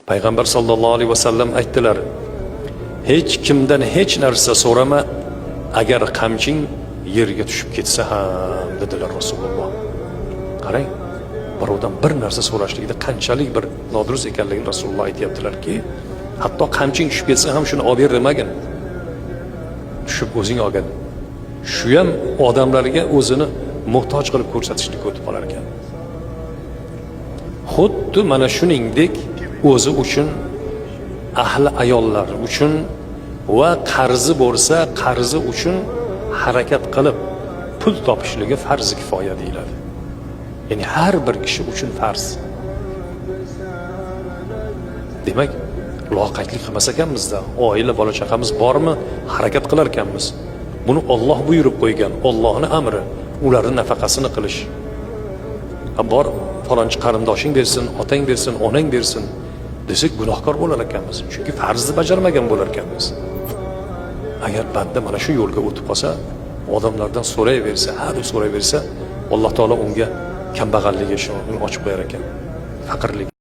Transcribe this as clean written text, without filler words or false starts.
Payg'ambar sollallohu alayhi vasallam aytdilar: "Hech kimdan hech narsa so'rama, agar qamching yerga tushib ketsa ham", dedilar Rasululloh. Qarang, birovdan bir narsa so'rashlikda qanchalik bir nodurust ekanligini Rasululloh aytyaptilarki, hatto qamching tushib ketsa ham shuni olib ber demagin. Tushib o'zing olgin. Shu ham odamlarga o'zini muhtoj qilib ko'rsatishlikka o'tib qolar ekan. Xuddi mana shuningdek o'zi uchun, ahli ayollar uchun va qarzi bo'lsa qarzi uchun harakat qilib pul topishligi farzi kifoya deyiladi. Ya'ni har bir kishi uchun farz. Demak, loqaydlik qilmas ekanmizda, oila bola chaqamiz bormi, harakat qilar ekanmiz. Buni Olloh buyurib qo'ygan, Ollohni amri, ularni nafaqasini qilish. Ha, bor falonchi qarindoshing bersin, otang bersin, onang bersin desak, gunohkor bo'lar ekanmiz, chunki farzni bajarmagan bo'lar ekanmiz. Agar banda mana shu yo'lga o'tib qolsa, odamlardan so'rayversa, ha deb so'rayversa, Alloh taolo unga kambag'alligi shuni ochib qo'yar ekan, faqirlik.